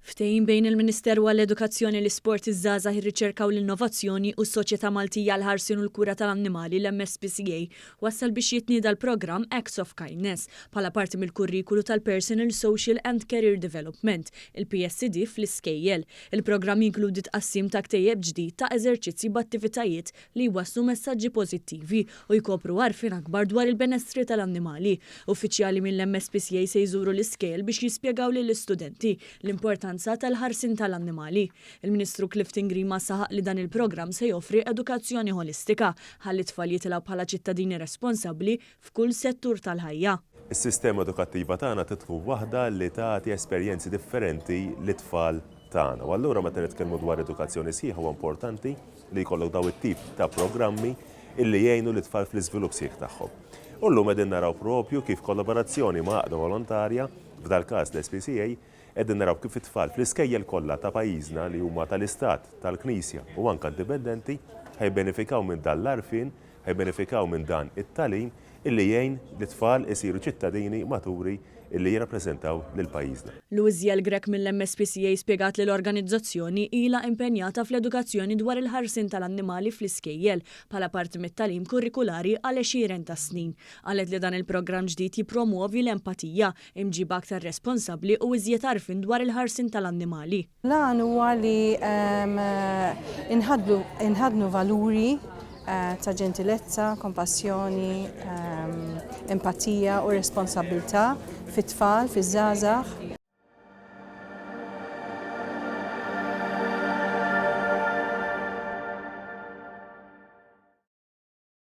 Ftehim bejn il-Ministeru għall-Edukazzjoni, l-Isport, iż-Żgħażagħ, ir-Riċerka u l-Innovazzjoni u s-Soċjetà Maltija għall-Ħarsien u l-Kura tal-Annimali, l-MSPCA, wassal biex jitnieda l-programm Acts of Kindness bħala parti mill-kurrikulu tal-Personal, Social and Career Development, il-PSCD, fl-iskejjel. Il-programm jinkludi tqassim ta' ktejjeb ġdid ta' eżerċizzji b'attivitajiet li jwasslu messaġġi pożittivi u jkopru għarfien akbar dwar il-benessri tal-annimali. Uffiċjali mill-MSPCA se jżuru l-iskejjel biex jispjegaw lill-istudenti l-importanza tal-ħarsien tal-annimali. Il-Ministru Clifton Grima saħaq li dan il-programm se joffri edukazzjoni ħolistika ħalli t-tfal jitilgħu bħala ċittadini responsabbli f'kull settur tal-ħajja. Is-sistema edukattiva tagħna trid tkun waħda li tagħti esperjenzi differenti lit-tfal tagħna. U allura meta nitkellmu dwar edukazzjoni sħiħa huwa importanti li jkollok dawn it-tip ta' programmi illi jgħinu lit-tfal fl-iżvilupp sħiħ tagħhom. U llum qegħdin naraw propju kif kollaborazzjoni ma' għaqda volontarja, f'dal-każ l-SPCA, qegħdin naraw kif it-tfal fl-iskejjel kollha ta' pajjiżna li huma tal-Istat, tal-Knisja u anke indipendenti ħa jibbenefikaw minn dan l-għarfien, ħa jibbenefikaw minn dan it-tagħlim illi jgħin lit-tfal isiru ċittadini maturi illi jirrappreżentaw lil pajjiżna. Louisielle Grech mill-MSPCA spjegat li l-organizzazzjoni ilha impenjata fl-edukazzjoni dwar il-ħarsien tal-annimali fl-iskejjel bħala parti mit-tagħlim kurrikulari għal għexieren ta' snin. Qalet li dan il-programm ġdid jippromwovi l-empatija, imġiba aktar responsabbli u iżjed għarfien dwar il-ħarsien tal-annimali. L-għan huwa li nħaddnu valuri ta' ġentilezza, kompassjoni, empatija u responsabbiltà fit-tfal, fiż-żgħażagħ.